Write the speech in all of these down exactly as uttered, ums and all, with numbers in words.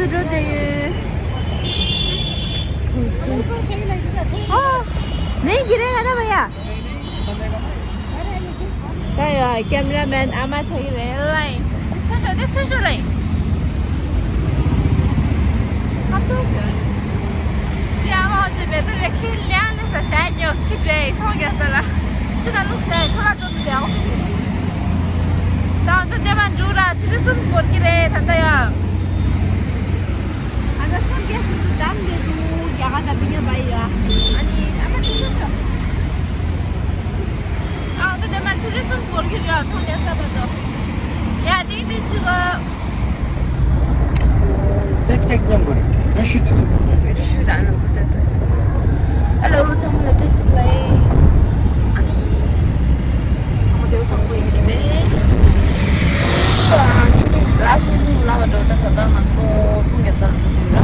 འགྲོ་དུས། ཨོ། ནས་གི་རེད་ཡ་ད་བ་ཡ། ད་ཡ་ཀེམ་ར་མེན་ཨ་མ་ཆགས་ཀྱི་རེད་ལའི། ཚེ་ཤོ་དེ་ཚེ་ཤོ་ལའི། ཁ་ཐུག་ཤོ། དེ་ཨ་མ་འོ་དེ་བེ་ད་རེ་ཁི་ལེ་ལེ་ས་ཤ་ཉོ་སི་ཁི་རེད་ཚོང་རྒྱག་ས་ལ། ཆུ་ད་ལུག་ས་ཁྲོ་ལ་འགྲོ་དུས་དེ་ཨོ། ད་འོ་ད་དེ་མ་འགྲོ་ར་ཆུ་ཚོད་གསུམ་འགོར་གྱི་རེད་ད་ད་ཡ། ཨ་ད་སོང་རྒྱལ་སོང་ཚུལ་འདམ་འདོད་འདུག་རྒྱ་གར་དང་ཕི་ཉོ་བ་ཡོད། ཨ་ནི་ཨ་མ་ཅི་སོང་ཚུལ། ཨ་ད་དེ་མ་ཅི་ཟེར་སོང་ཚུལ་བོར་གྱི་རེད་ཚོང་རྒྱལ་ས་བ་དོ། ཡ་དེ་དེ་ཅི་གོ། ཏེག་ཏེག་མཉམ་པོ་རེད། རི་ཤུ་དེ་དུ། རི་ཤུ་ར་ནམ་ས་ཏེ་ཏེ། ཨ་ལོ་ཚང་མ་ལ་བཀྲ་ཤིས་བདེ་ལེགས། ཨ་ནི། ཚང་མ་དེ་བོ་དང་པོ་ཡིན་གྱི་རེད། ཨ་ནི་ལ་སི་ཉིན་ལ་བ་འགྲོ་ད་ད་ལྟ་ང་ཚོ་ཚོང་རྒྱག་སར་འགྲོ་དུས་ར།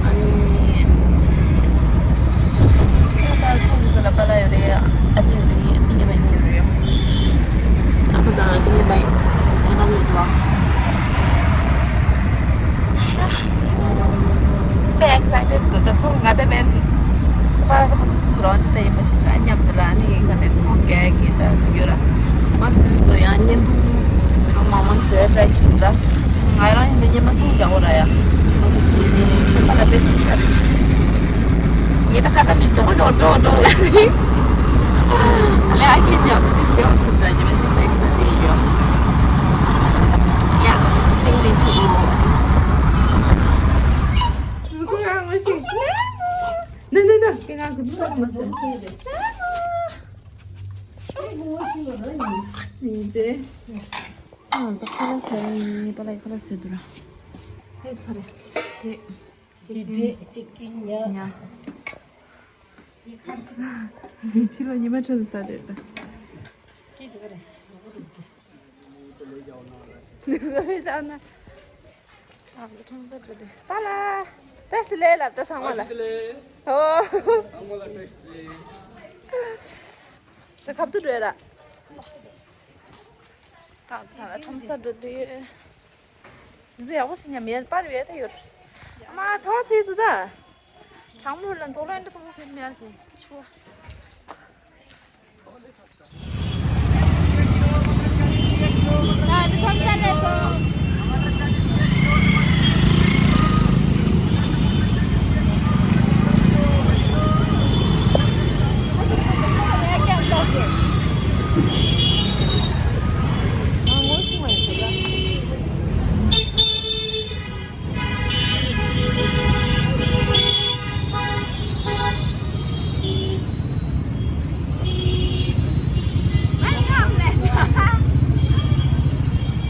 ཨ་ནི། ད་ཚོང་རྒྱག་སར་ལ་པཱ་ལགས་ཡོད་རེད། ཨ་ཅེ་ཡོད་རེད། ཨིན་ཇི་མ་ཉི་ཡོད་རེད། ཨ་ཁུ་དང་ཨིན་ཇི་མ་ཉི་ཡང་ང་མི་འདུག་ཨ། དཔེ་ཨེག་སའི་ཊེཌ་འདུག་ད་ཚོང་ང་དེ་མེད། ཕར་ཁོང་ཚོ་ཐུག་རོགས་འདི་ལྟ་ཡིན་པ་ཞིག་ར་མཉམ་དུ་ར་ནི་ང་ནས་ཚོང་རྒྱག་གི་ད་ཐུག་ཡོད་ར། ང་ཚོའི་ཚོ་ཡང་བརྙན་ཐུང་གང་མང་མང་བཟོས་ཏྲའི་བྱེད་ར། ང་རང་ཡིན་ན་སྙེ་མ་ཚོང་རྒྱག་གོ་ར་ཡ། ང་ཚོ་ཡིན་ནི་སེམས་པ་ལ་དཔེ་ཐུག་ཤ་རེ་ཞིག་ངས་ད་ཁ་ཁ་མི་འགྲོ་འགྲོ་འགྲོ་འགྲོ་ལ་ནི། ཨ་ལེ་ཨ་ཁྱེད་ཅག་ཚོ་དེ་དེ་འོ་དུས་ར་ཉི་མ་གཅིག་ས་ཡིག་ས་དེ་ཡོད། ཡ། ཏིང་ལི་ཆི་རུ། ནི་ནི་ནི་ཁྱེད་རང་གི་ནུ་མ་ཟེར། ནི་ཟེ། ང་ཚོ་ཁ་ལག་ཟ་ཡ་ཡིན། པཱ་ལགས་ཁ་ལག་ཟ་འདུག་ར། ཧེ་ཁ་རེ། ཅི་ཅི་ཅི་ཅི་ཉ། ཉ། ཕྱི་ལོ་ཉི་མ་ཁྲོད་དུ་ཟ་རེད་ད། ཅི་དེ་ག་རེ་ཟ་གོ་རེད་དེ། ནི་ཟ་རེད་ཅག་ན། ཨ་ཁྲོམ་ས་འགྲོ་དེ། པཱ་ལགས། བཀྲ་ཤིས་བདེ་ལེགས་ལབ་ད་ཚང་མ་ལ། བཀྲ་ཤིས་བདེ་ལེགས། ཨོ། ཚང་མ་ལ་བཀྲ་ཤིས་བདེ་ལེགས། ད་ཁབ་ཏུ་འགྲོ་ཡ་ར། ད་ཚང་མ་ཁྲོམ་ས་འགྲོ་དུས། འདི་ཚོ་ཡག་པོ་ཞིག་ཉམས་ཡས་པར་ཡོད་ད་ཡོད། ཨ་མ་ཚོགས་ཚིག་འདུག་ད། གྲང་མོ་ལ་མདོག་ལ་འདྲ་ཐོག་མོ་ཁྱེར་ནས་ཡ་ཞིག་ཆུ་བ།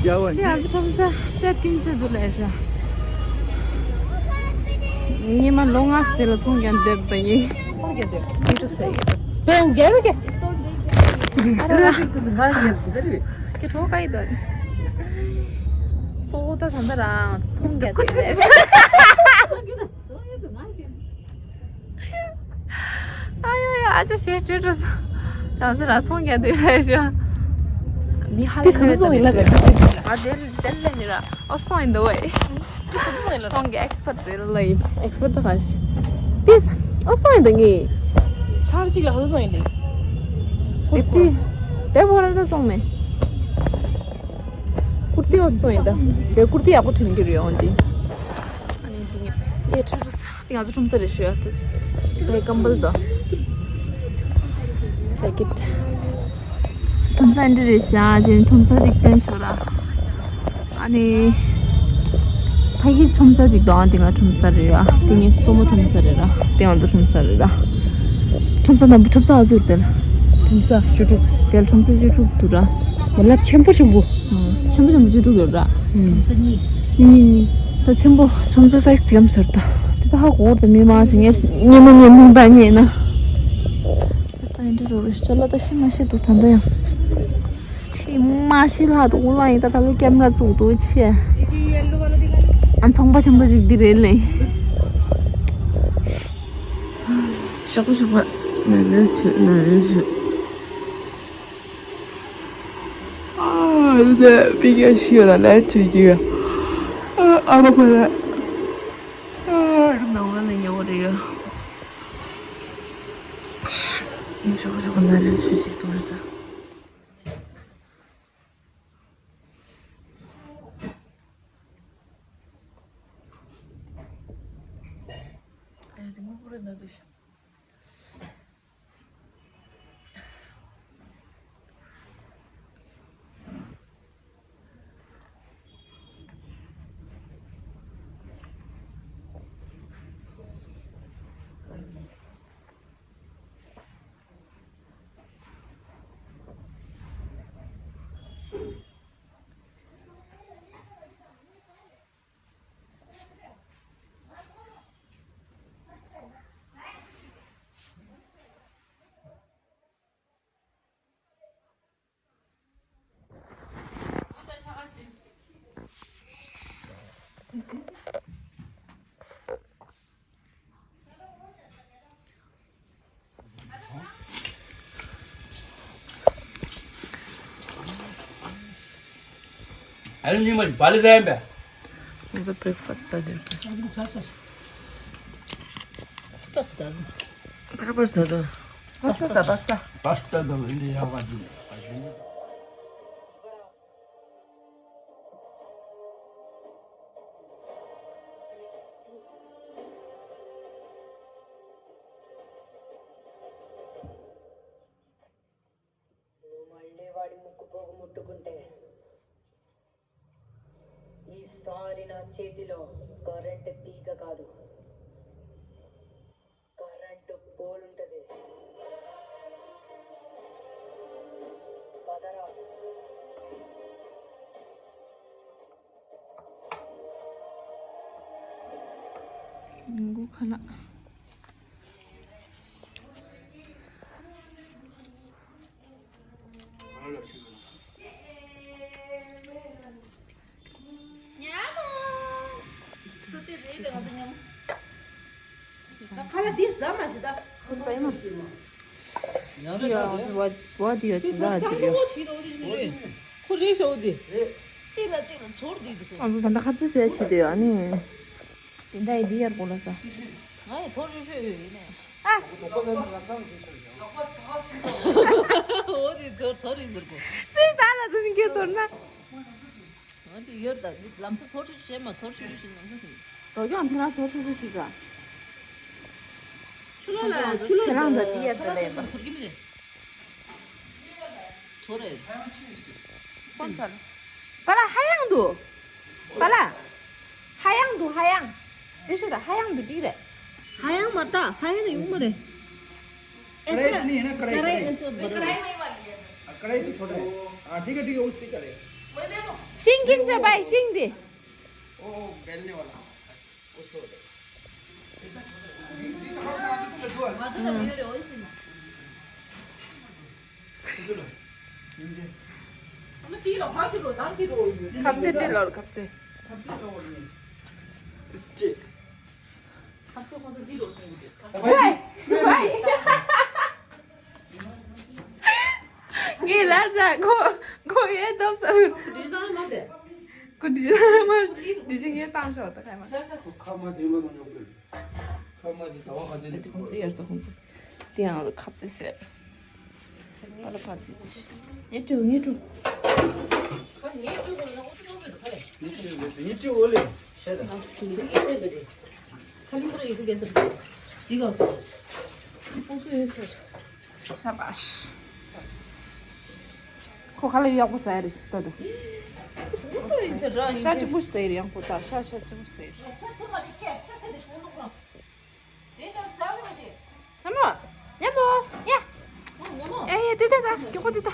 ཡ་ཝན། དེ་ང་ཚོ་ཁྲོམ་ས་སྟབས་ཀྱིན་ཆེ་འདུག་ལས་ཤ། ཉི་མ་ལོ་ལྔ་ཙམ་ལ་ཚོང་རྒྱག་འདོད་པ་ཡིན། ཚོང་རྒྱག་འདོད། ཡུ་ཊུབ་ཟེར་ཡོད། བོད་རྒྱལ་རུ་རྒྱལ། ཨ་ར་ར། ང་རྒྱལ་འདོད། ཁྱེད་གྲོགས་ག་ཡི་དོན། སོ་ད་ད་ད་རང་ཚོང་རྒྱག་འདོད་ལས་ཤ། ཨ་ཡོ་ཡ་ཨ་ཅག་ཞེ་ཅོ་ཅོ་སོང་། ད་ཚོ་ར་སོང་རྒྱ་དུས་རེད་ཤོ། མི་ཧ་ལས་ལས་ད་མི་ལ་ག་ཨ་དེ་དེ་ལས་ནི་ར་ཨོ་སོང་ཡིན་འདུག་བས། སོང་གི་ཨེག་སི་པར་རེད་ལ་ཡིན་ཨེག་སི་པར་ད་ག་ཤི། པིས་ཨོ་སོང་ཡིན་འདུག་ངི། ཤར་གཅིག་ལ་ཧ་ལས་སོང་ཡིན་ལེ། དེ་དེ་དེ་བོ་ར་ད་སོང་མེད། ཀུར་ཏི་ཨོ་སོང་ཡིན་ད། དེ་ཀུར་ཏི་ཡག་པོ་ཐོན་གི་རེད་འོང་དེ། ཨ་ནི་དེ་ངས་ཨེ་ཁྲུ་ཁྲུ་ས། དེ་ང་ཚོ་ཁྲོམ་ས་རེད་ཤོད་ཡ་ད། དེ་ཀམ་བལ་དོ། ཇེ་ཀེཊ། ཁྲོམ་ས་འདི་རེད་ཤག་ཅེས་ཁྲོམ་ས་ཅིག་སྟོན་ཤོག་ར། ཨ་ནི། ཕ་གི་ཁྲོམ་ས་ཅིག་དོ་ཨ་དེ་ང་ཁྲོམ་ས་རེད་ར། དེ་ངའི་སོ་མོ་ཁྲོམ་ས་རེད་ར། དེ་ང་ཚོ་ཁྲོམ་ས་རེད་ར། ཁྲོམ་ས་དང་པོ་ཁྲོམ་ས་ཨ་ཟུར་དེ་ལ། ཁྲོམ་ས་བཅུ་དྲུག་དེ་ལ་ཁྲོམ་ས་བཅུ་དྲུག་འདུག་ར། མི་ལབ་ཆེན་པོ་ཆེན་པོ། ཆེན་པོ་ཆེན་པོ་བཅུ་དྲུག་ཡོད་ར། གཉིས། ད་ཆེན་པོ་ཁྲོམ་ས་སའི་ཛི་དེ་གམ་ཟེར་ད། དེ་ད་ཧ་གོ་བར་དུ་མི་མང་ཞིག་ངས་སྙེ་མོ་སྙེ་མོ་ད་རྙེད་ན། ད་ཡིན་འདྲ་རོ་རེ་ཤ་ལ་ད་ཤི་མ་ཤི་འདུག་ད་ད་ཡང་། ཤི་མ་ཤི་ལ་འདུག་ལ་ཡིན་ད་ད་ལོ་ཀེམ་ར་བཙུགས་འདུག་ཆེ། ཨ་ཚོང་པ་ཆེན་པོ་ཞིག་འདི་རེད་ལེ། ཤོག་པོ་ཤོག་པ་ན་རེ་ཆུ་ན་རེ་ཆུ། ཨ་ནི་པི་ཀ་ཤི་ཡོད་ལ་ལས་ཆུ་རྒྱུ་ཨ་ཨ་མ་པ་ལ། ནང་ལ་ནི་ཉོ་གི་རེད་ཡ། ཞོག་ཞོག་ན་རེ་ཆུ་ཞིག་གཏོང་ཡ་ད། ཨེ་དེ་མོ་པོ་རེད་ན་འདུག་ཤག་ཨ་ནི་མ་བ་ལི་རན་པས། ང་ཚོ་breakfast ཟ་དུས། ཨ་ནི་ཚ་ས། ཚ་ས་ད། པར་པར་ཟ་དུས། པ་སྟ་ཟ་པ་སྟ། པ་སྟ་དང་འདི་ཡག་པ་ཅིག་ནོ་མ་ལེ་ཝ་ཌི་མུ་ཀུ་པོ་གུ་མུ་ཏུ་ཀུན་ཏེ། ఈ సారి నా చేతిలో కరెంట్ తీగ కాదు, కరెంటు పోలుంటది. పదరా. ཁ་ལག་འདི་ཟ་མ་ཤི་ད། ཁོ་ཟ་ཡི་མ། ཡ་བ་བ་འདི་ཡ་ཅི་ལ་ཅི་རེད། ཁོ་རེ་ཤོ་འདི། གཅིག་ལ་གཅིག་ལ་ཚོར་འདི་འདུག་ཨ་ཚོ་ད་ལྟ་ཁ་རྩི་བྱས་བྱས་དུས་ཨ་ནི། དེ་འདྲ་ཡི་འདི་ཡར་གོ་ལ་ས། ང་ཡི་ཚོར་རེ་ཤོ་ཡོད་ཡིན་ནས། ཨ། འོ་དེ་ཚོར་ཚོར་རེ་ཟེར་གོ། སུས་ཟ་ལ་དུ་མི་སྐྱེ་ཚོར་ན། འོ་དེ་ཡོད་ད། ལམ་སང་ཚོར་ཆུ་ཆུ་བྱས་མ་ཚོར་ཆུ་ཆུ་བྱས་ལམ་སང་ཟིན། རོ་ཀྱང་ཕི་ན་ཚོར་ཆུ་ཆུ་བྱས་ས། ཆུ་ལོ་ལ་ཆུ་ལོ་ཁྱེད་རང་ད་དེ་ཡ་ད་ལ་ཡ་ད། ཚོར་གི་མི་རེད། ཚོར་རེད། ཁོང་ཚར། པ་ལ་ཧ་ཡང་འདུག་པ་ལ། ཧ་ཡང་འདུག་ཧ་ཡང་། དེ་ཤོད་ད་ཧ་ཡང་འདུག་འགྲིག་རེད། ཧ་ཡང་མ་ད་ཧ་ཡང་ནི་ཡོང་མ་རེད། कढ़ाई तो नहीं है ना, कढ़ाई, कढ़ाई। कढ़ाई नहीं वाली है। हाँ, कढ़ाई तो छोटा है। हाँ, ठीक है, ठीक है, उससे करें। ཤིང་གིན་ཆོ་བའི་ཤིང་འདི། ओ, ओ, बेलने वाला। उससे होता है। इतना छोटा है। हम्म। ཁ་རྩེ་སྤྲད་ལོར་ཁ་རྩེ། ངས་ལ་ཟ་ཁོ་ཁོ་ཡེ་ཐབས་ཟ། ཁོ་འདི་ལ་མ་འདི་ཅི་ངས་བཏང་ཤོག་ད་ཁ་མ། ཁ་མ་དེ་མ་དང་ཉོག་པོ། ཁ་མ་དེ་ཟླ་བ་ཁ་ཚེ་དེ་ཁོང་ཚོ་ཡར་ཟ་ཁོང་ཚོ། དེ་ཡང་ཁ་རྩེ་ཟ། ཨ་ལ་ཕ་ཚིག་དེ་ཤི། ངས་སྤྲོད་ངས་སྤྲོད། ངས་སྤྲོད་ལེ། ཤ་ད། ཁ་ལི་ཁོ་ར་ཡི་གེ་གེ་སར། དེ་ག་སོ། ཁོ་ཚོ་ཡོད་སར། ཤ་བ་ཤ། ཁོ་ཁ་ལ་ཡག་པོ་ཟ་ཡ་རེད་ཤི་ད་དུ། ཤ་གཅིག་པུ་ཟ་ཡ་རེད་ཡང་ཁོ་ད་ཤ་ཤ་གཅིག་པུ་ཟ་ཡ་རེད། ཤ་ཚང་མ་ལས་ཀྱད་ཤ་ཚ་དེ་ཤོང་ནོ་ཁོ། ཉ་མོ། ཉ་མོ། ཡ། ཉ་མོ། ཡ་ཡ་དེ་ད་ད་ཀྱོ་ཀོ་དེ་ད།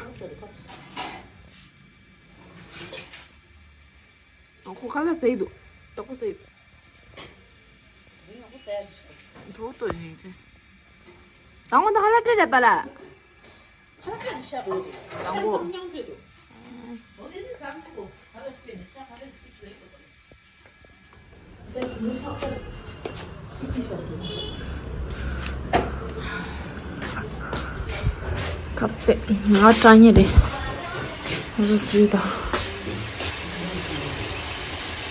ཨོ་ཁོ་ཁ་ལག་ཟས་འདུག་ཡག་པོ་ཟས་འདུག་ཐོག་ཏུ་ཡིན་ཚེ། དང་པོ་ད་ཁ་ལག་སྤྲད་རེད་པ་ལ། ཁ་ལག་སྤྲད་འདུག་ཤ་གོ། དང་པོ། ཤ་ཐོག་རྐྱང་སྤྲད་འདུག་འོ་དེ་ནི་ཟམ་ཐུག་གོ་ཁ་ལག་སྤྲད་ནས་ཤ་ཁ་ལག་གཅིག་ལས་འདུག་ཁ་རྩེ་ང་སྐྲག་ཉེ་རེད། ང་ཚོ་སུས་དང་།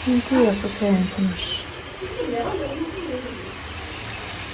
ཨིན་ཅི་ཡག་པོ་བྱས་ཡིན་སེམས་མ་རེད།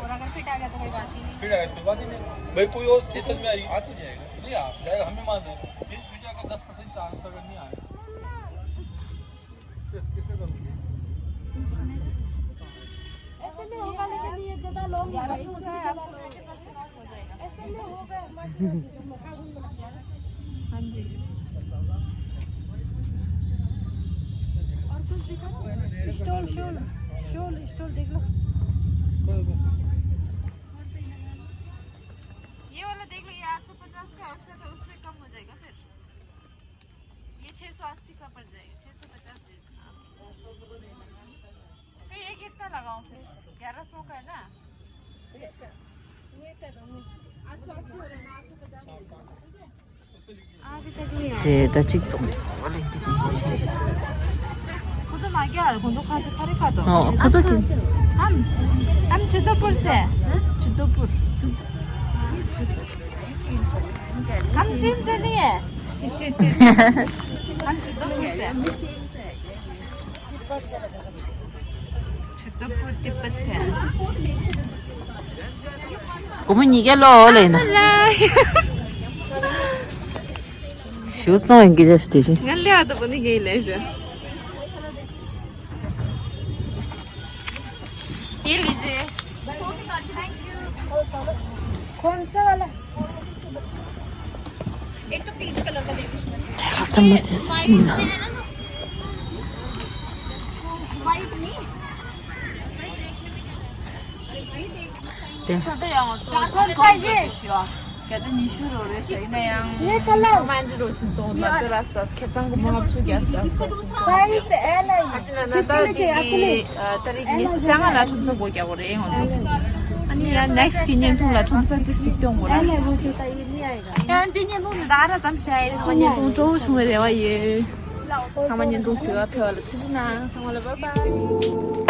और अगर फिट आ गया तो कोई बात ही नहीं। फिट आ गया तो कोई बात ही नहीं भाई, कोई और सेशन में आई आ तो जाएगा। नहीं आ जाएगा, हमें मान दो। ये फिट आएगा, दस परसेंट चांस अगर नहीं आएगा। ऐसे में होगा, लेकिन ये ज्यादा लॉन्ग है, इससे भी ज्यादा लॉन्ग है। ऐसे में होगा। हाँ जी। और कुछ दिखा। स्टॉल, स्टॉल, स्टॉल, स्टॉल देख लो। ये वाला देख लो, ये आठ सौ पचास का है, उसका तो उसमें कम हो जाएगा फिर। ये छह सौ अस्सी का पड़ जाएगा, छह सौ पचास दे देना आप। फिर ये कितना लगाऊं फिर? ग्यारह सौ का है ना? आठ सौ अस्सी हो रहा है ना, आठ सौ पचास हो रहा है, ठीक है? དེ་ད་གཅིག་བཙོང་སོང་བ་ལེན་དེ་དེ་ཤེས་ཤེས། ཁོ་ཚོ་མ་རྒྱག་ཁོ་ཚོ་ཁ་ཆེ་ཁ་རེ་ཁ་དོ། ཨོ་ཁོ་ཚོ་གིན། ཨམ། ཨམ་ཆུ་ཏོ་པུར་སེ། ཆུ་ཏོ་པུར། ཨམ་ཅིན་ཙེ་ནི། ཨམ་ཆུ་ཏོ་པུར་སེ། ཆུ་ཏོ་པུར་ཏི་པ་ཚེ། སྒོར་མོ་ཉིས་བརྒྱ་ལོ་ལེན་ན། ཞུ་ཙང་ཡིན་གི་ཅེས་དེ་བཞིན། ང་ལེ་བ་དང་པོ་ནི་ངའི་ལས་ཞུ། ये लीजिए। कौन सा वाला? एक तो पिंक कलर का देखो, उसमें से। कस्टमर दिस व्हाइट नहीं। अरे भाई, देख। དེ། ད་ཡང་ང་ཚོ་ཌིས་ཀའུན་ཊི་རེད་ཞུ་བ། བརྒྱ་ཆ་ཉི་ཤུ་རོ་རེད་ཞུ་ཡིན་ན་ཡང་། ये कलर। མ་འདྲི་རོ་ཆིན་ཙོང་ལ་ཙེ་ར་སི་ཁེ་ཚང་གི་མོ་ལབ་ཆུ་རྒྱ་སི་ར་སི། साइज एल है। ཁ་ཅི་ན་ན་ད་དེ་གི་ཏ་རིག་ཉི་ཤུ་རྩ་ལྔ་ལ་ཁྲོམ་ས་སྒོ་རྒྱག་གོ་རེད་ང་ཚོ། ཨ་ནི་ཡང་ནེག་སི་གི་བརྙན་ཐུང་ལ་ཁྲོམ་ས་དེ་གཟིགས་སྐྱོང་དགོས་ར། ཡང་དེ་བརྙན་ཐུང་དེ་ད་ར་ཙམ་བྱ་ཡི་ཚང་མ་བརྙན་ཐུང་སྤྲོ་བོ་བྱུང་བའི་རེ་བ་ཡོད། ཚང་མ་བརྙན་ཐུང་གཟིགས་པ་ཕེབས་པ་ལ་ཐུགས་རྗེ་གནང་། ཚང་མ་ལ་བཱའི་བཱའི།